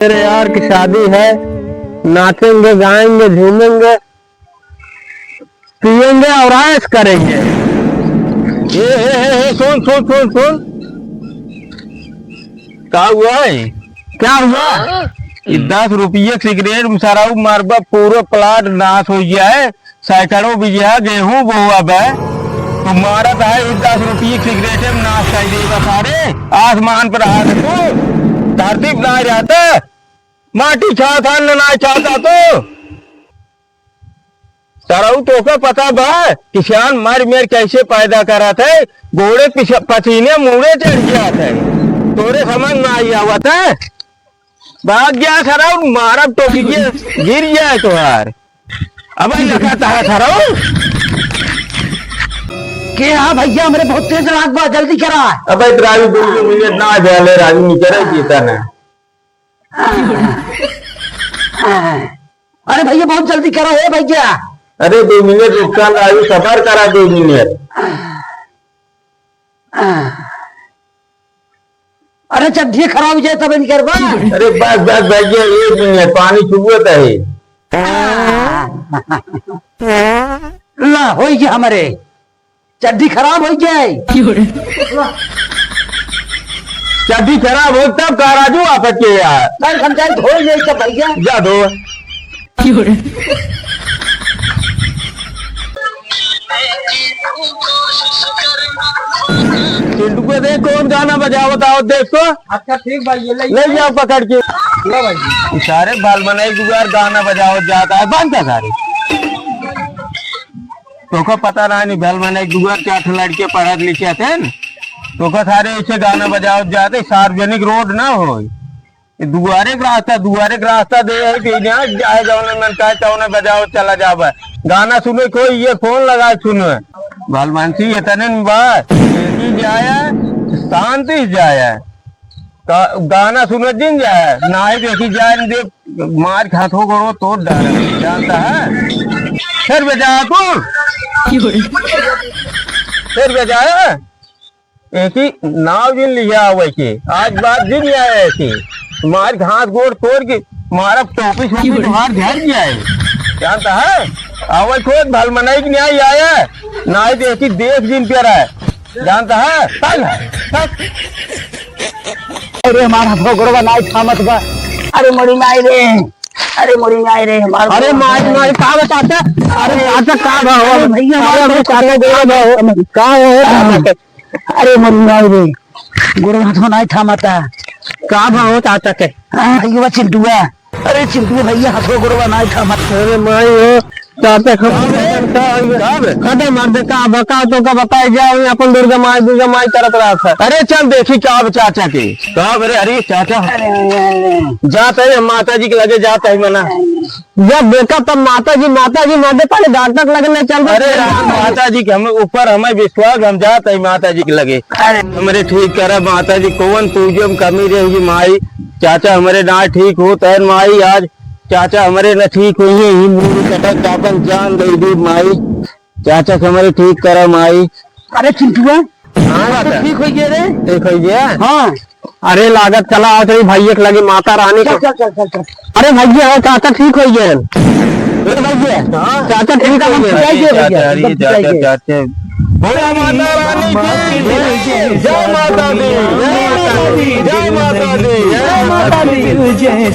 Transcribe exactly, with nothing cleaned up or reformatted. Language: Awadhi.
मेरे यार की शादी है, नाचेंगे, गाएंगे, झूमेंगे, पिएंगे और ऐश करेंगे। ए, ए, ए, ए, सुन, सुन, सुन, सुन। का हुआ है? क्या हुआ? ई दस रुपये सिगरेट में सराऊ मारबा, पूरा प्लाट नाश हो गया है। सैकड़ों बीघा गेहूं बोआ बे, तो मारत है ई दस रुपये सिगरेट में नाश कर देबा सारे। आसमान पर हाथ तू, धरती पर ना रहता, माटी छाता न ना छाता तो। सरऊ तोका पता बा, किसान मर मेर कैसे पैदा करत है, गोड़े पिछ-, पसीने मुड़े चढ़ जात है, तोरे समझ ना आई आवत है। भाग गया सरऊ, मारब टोकी के गिर जाए तोहार। अब लगा तारा सरऊ। के हाँ भैया, हमरे बहुत तेज नाक बा, जल्दी करा। अबे राजू, दो, दो मिनट ना भेले, राजू निकले जीता ना। अरे भैया, बहुत जल्दी करा, ए भैया। अरे दो मिनट रुक, राजू, सबर करा दो मिनट। अरे चड्ढी खराब हो जाए तब निकरबा। अरे बस, बस भैया, एक मिनट, पानी चुबत है। ला, होई गया हमरे। चड्ढी खराब होई गया है। चड्ढी खराब हो तब का राजू आपत के यार। कल हम जाए धो ले सब भैया। जा धो। चिंटू को देख कौन गाना बजावत आवत देख तो। अच्छा ठीक भाई, ये ले। ले जाओ पकड़ के। लो भाई। ई सारे बाल बनाई दुआर गाना बजावत जाता है, बंद कर सारे। तोका पता ना, नहीं भल मने दुआर चार ठे लड़के पढ़त लिखत हैं, तोका सारे ऐसे गाना बजावत जाते, सार्वजनिक रोड ना हो, ये दुआरे के रास्ता, दुआरे के रास्ता दे है, तो यहाँ जाए जौने मन कहे तौने बजावत चला जावे। गाना सुने कोई ये फोन लगा सुने, भलमनसी इतने में बा, देखी जाए, शांति से जाए। का-, गाना सुनत दिन जाए, नाहीं देखी जाए, दे मार के हाथों गोड़ों तोड़ डाले, जानता है? फिर बजाया तू? फिर बजाया? एक ही नाव दिन लिया आवे के, आज बात दिन आया है कि मार के हाथ गोड़ तोड़ के मारब टोपी सोपी तुम्हार घर गया है, जानता है? आवे खोद भल मनाई के न्याय आया, नाहीं देखी देख दिन प्यारा है। जानता है? चल, चल। अरे, हमार हाथवा गोड़वा नाई थामत बा। अरे, मोरी माई रे। अरे, मोरी माई रे, हमार अरे, गोड़वा माई, नाई। माई, का बताते? अरे, चाचा, का भा हो? अरे, भैया, अरे, हमार अरे, चाचा, गोड़वा भा हो? का हो? अरे, मोरी माई रे, गोड़वा हाथवा नाई थामता। का भा हो, चाचा के? हाँ, भैया, चिंटुआ। अरे चिंटू भैया, हथो गोड़वा नाई था मत। अरे माई हो, चाचा खबर का बे? का बे? खत्म मर दे, का बका तो का बताए जाए, अपन दुर्गा माई, दुर्गा माई करत रहा था। अरे चल देखी का बे चाचा के। का बे रे? अरे चाचा। अरे, अरे, अरे। जात है हम माता जी के लगे, जात है मना। जब देखा तब माता जी, माता जी मर दे, पहले डॉक्टर के लगे ले चल बे। अरे राम, माता जी के हम ऊपर हमें विश्वास, हम जात है माता जी के लगे। अरे। हमरे ठीक करा माता जी, कौन पूजे में कमी रहेगी माई, चाचा हमरे ना ठीक होत है माई, आज चाचा हमरे ना ठीक होइहैं, ही मूड़ी कटक के आपन जान दे दी माई। चाचा के हमरे ठीक करा माई। अरे चिंटुआ, हाँ, तो ठीक होइ गया रे। ठीक होइ गया? हाँ। अरे लागत चला आओ तो भैया के लगे माता रानी चल, को। चल, चल, चल, चल। अरे भैया, हो चाचा ठीक होइ गया। अरे भैया, हाँ। चाचा ठीक होइ गया। चाचा, अरे एकदम चाचा, ठीक होइ गया। चाचा। बोला माता रानी की जय। जय माता दी। जय माता दी। जय माता दी। जय माता दी।